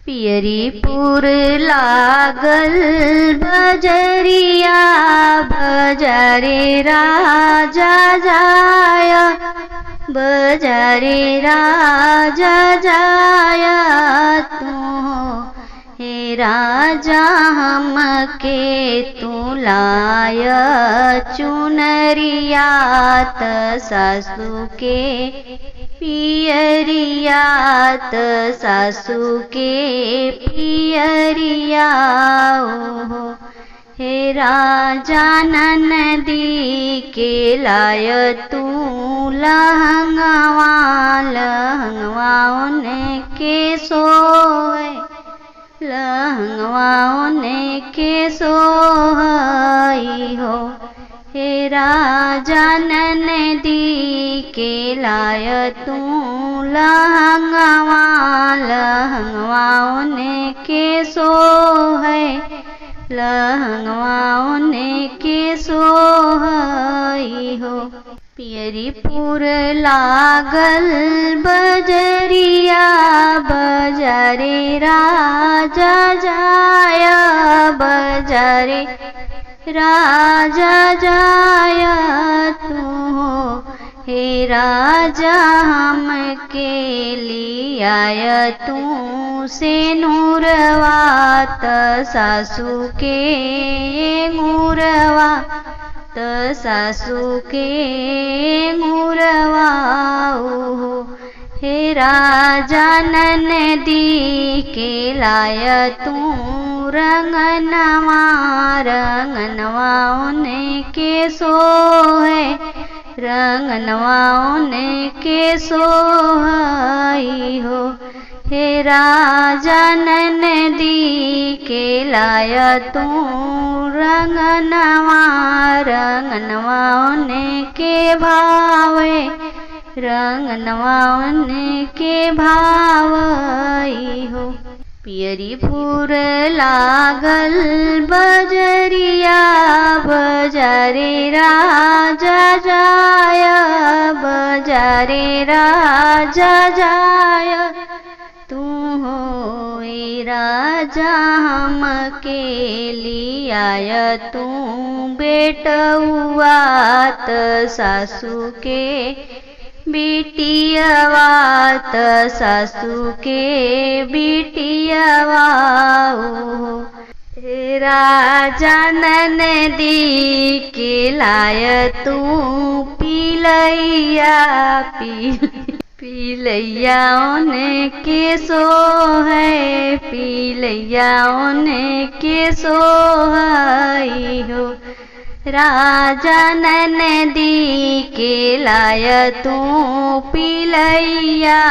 पियरीपुर लागल बजरिया बजरे राजा जाया, बजरे राजा जाया तू हे राजा हमके तू लाय चुनरिया त सासू के पियरिया त सासू के पियरिया हो। हे राजा ननदी के लाय तू लहंगवा लहंगवा उनके सोए, लहंगवा उनके सोहई हो। हे राजा ननदी के लाय तू लहंगवा लहंगवा उनके सोहै, लहंगवा उनके सोहई हो। पियरीपुर लागल बजरिया बजरे राजा जाया, बजरे राजा जाया तू हे राजा हमके लियाय तू से नूरवा त सासू के nguरवा त सासू के nguरवा हो। हे राजा ननदी के लाय तू रंगनवा रंगनवा उनके सोहे, रंगनवा उनके सोहई हो। हे राजा ननदी के लाय तू रंगनवा रंगनवा उनके भावे, रंगनवा उनके भावई हो। पियरीपुर लागल बजरिया बजरे राजा जाया, बजरे राजा जाया तू हो राजा हमके लियाय तू बेटुआ त सासू के बिटियवा त सासू के बिटियवा हो। हे राजा ननदी के लाय तू पिलैया पिलैया उनके सोहै, पिलैया उनके सोहई हो। राजा ननदी के लाय तू पिलैया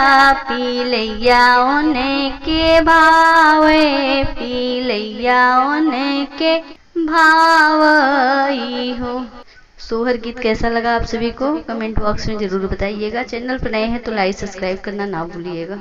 पिलैया उनके भावे, पिलैया उनके भावई हो। सोहर गीत कैसा लगा आप सभी को कमेंट बॉक्स में ज़रूर बताइएगा। चैनल पर नए हैं तो लाइक सब्सक्राइब करना ना भूलिएगा।